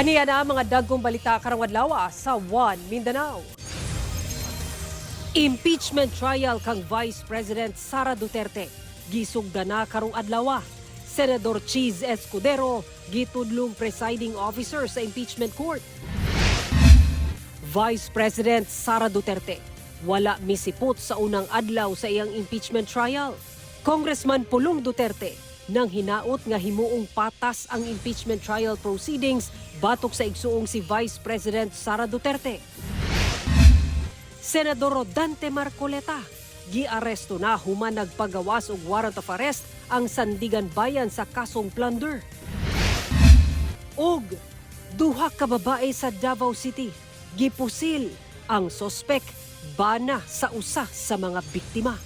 Aniya na ang mga dagkong balita karong adlaw sa One Mindanao. Impeachment trial kang Vice President Sara Duterte gisugda na karong adlaw. Senador Chiz Escudero gitudlong presiding officer sa impeachment court. Vice President Sara Duterte wala misipot sa unang adlaw sa iyang impeachment trial. Congressman Pulong Duterte nang hinaot nga himuong patas ang impeachment trial proceedings batok sa igsuong si Vice President Sara Duterte. Senador Rodante Marcoleta giaresto na human nagpagawas og warrant of arrest ang Sandiganbayan sa kasong plunder. Og duha ka babae sa Davao City gipusil, ang sospek bana sa usa sa mga biktima.